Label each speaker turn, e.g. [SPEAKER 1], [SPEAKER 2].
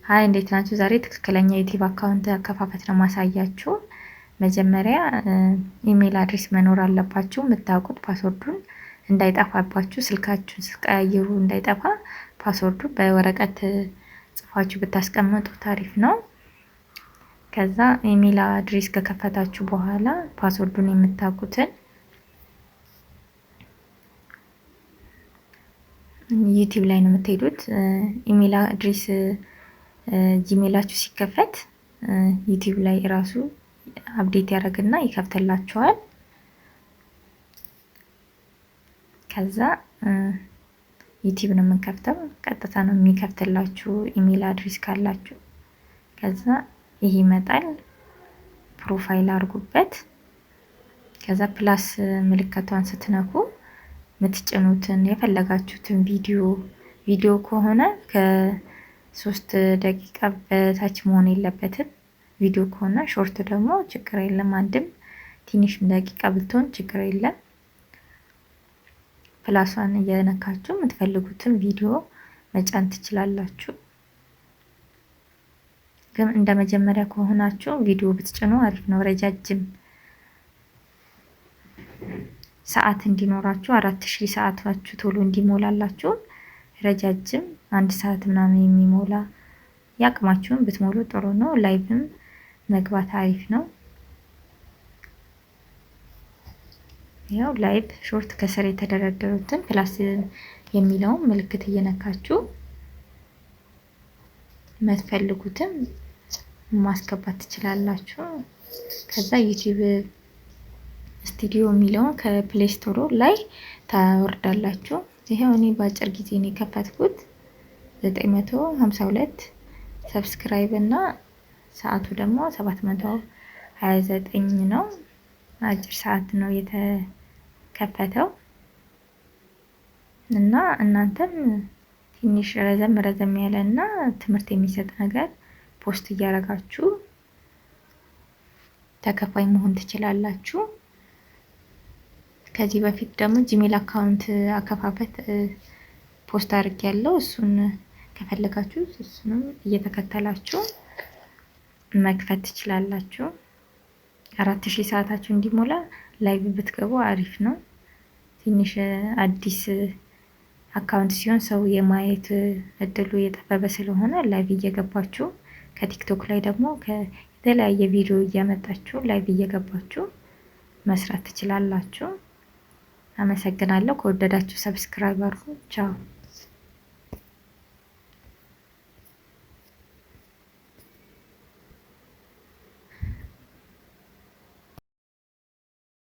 [SPEAKER 1] Hi፣ እንዴት ናችሁ? ዛሬ ትክክለኛ ዩቲዩብ account አከፋፈት ነው ማሳያችሁ። መጀመሪያ email address መኖር አለባችሁ። የምታውቁት password ኡን እንዳይጠፋባችሁ፣ ስልካችሁን ስትቀያይሩ እንዳይጠፋ password ኡ በወረቀት ጽፋችሁ ብታስቀምጡት አሪፍ ነው። ከዛ email address ከከፈታችሁ በኋላ password ኡን የምታውቁትን ዩቲዩብ ላይ ነው የምትሄዱት። Email address ጂሜላችሁ ሲከፈት ዩቲዩብ ላይ ራሱ update ያደርግና ይከፍትላችኋል። ከዛ ዩቲዩብ ነው የምንከፍተው። ቀጥታ ነው የሚከፍትላችሁ email address ካላችሁ። ከዛ ይሄ ይመጣል። Profile አድርጉበት። ከዛ plus ምልክቷን ስትነኩ የምትጭኑትን የፈለጋችሁትን ቪዲዮ፣ ቪዲዮ ከሆነ ከ3 ደቂቃ በታች መሆን የለበትም። ቪዲዮ ከሆነ short ደግሞ ችግር የለም። አንድም ትንሽም ደቂቃ ብትሆን ችግር የለም። Plus ኧን እየነካችሁ የምትፈልጉትን ቪዲዮ መጫን ትችላላችሁ። ግን እንደ መጀመሪያ ከሆናችሁ ቪዲዮ ብትጭኑ አሪፍ ነው። ረጃጅም ሰዓት እንዲኖራችሁ፣ 4000 ሰዓታችሁ ቶሎ እንዲሞላላችሁ ረጃጅም አንድ ሰዓት ምናምን የሚሞላ ያቅማችሁን ብትሞሉ ጥሩ ነው። Live ም መግባት አሪፍ ነው። ያው live፣ short ከስር የተደረደሩትን plus የሚለውን ምልክት እየነካችሁ የምትፈልጉትን ማስገባት ትችላላችሁ። ከዛ ዩቲዩብ ስቱዲዮ የሚለውን ከ Play Store ኡ ላይ ታወርዳላችሁ። ይሄው እኔ በአጭር ጊዜ ነው የከፈትኩት። 952 subscribe እና ሰዓቱ ደግሞ 729 ነው። አጭር ሰዓት ነው የተከፈተው እና እናንተም ትንሽ ረዘም ረዘም ያለ እና ትምህርት የሚሰጥ ነገር post እያደረጋችሁ ተከፋይ መሆን ትችላላችሁ። ከዚህ በፊት ደግሞ ጂሜል account አከፋፈት post አድርጌያለሁ። እሱን ከፈለጋችሁ እሱንም እየተከተላችሁ መክፈት ትችላላችሁ። 4000 ሰዓታችሁ እንዲሞላ live ብትገቡ አሪፍ ነው። ትንሽ አዲስ account ሲሆን ሰው የማየት እድሉ እየጠበበ ስለሆነ live እየገባችሁ፣ ከቲክቶክ ላይ ደግሞ የተለያየ ቪዲዮ እያመጣችሁ live እየገባችሁ መስራት ትችላላችሁ። አመሰግናለሁ። ከወደዳችሁ subscribe አድርጉ። ቻው።